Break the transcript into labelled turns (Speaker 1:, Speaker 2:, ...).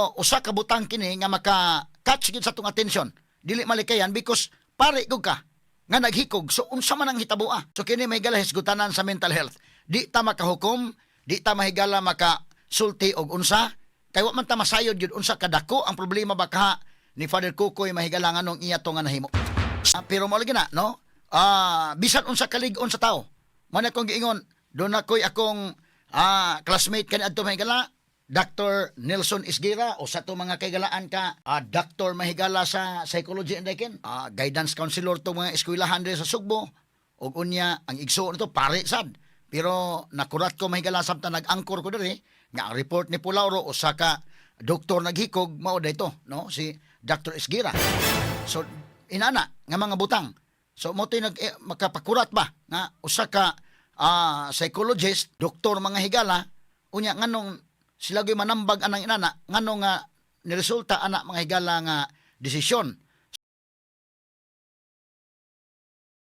Speaker 1: Pero usa ka butang kini nga maka catch gid sa atong attention. Dili malikayan because pare gud ka nga naghikog. So unsa man ang hitaboa? So kini, mga higala, hisgutanan sa mental health. Di ta makahukom, di ta, mahigala, maka sulti og unsa kay wa man ta masayod gyud unsa kadako ang problema baka ni Father Kukoy, mahigala, nganong iya to nga nahimo. Pero mo lagi na, no? Bisan unsa kalig-on sa tao. Mao na akong giingon, doon ako'y akong classmate kani adto, mahigala, Dr. Nelson Isgira o sa to mga kaigalaan ka doctor, mahigala, sa psychology and ken guidance counselor to mga eskwelahan diri sa Sugbo. Ug unya ang igsuon nito pare sad, pero nakurat ko, mahigala, samtang nag-angkor ko diri nga ang report ni Pulauro, usa ka doktor naghikog, mao dito, no, si Dr. Isgira. So inana nga mga butang, so mo to'y nag makapakurat ba nga usa ka psychologist, doktor, mga higala, unya nganong sila gyud manambag anang inana, nganong nga niresulta ana, mga higala, nga desisyon?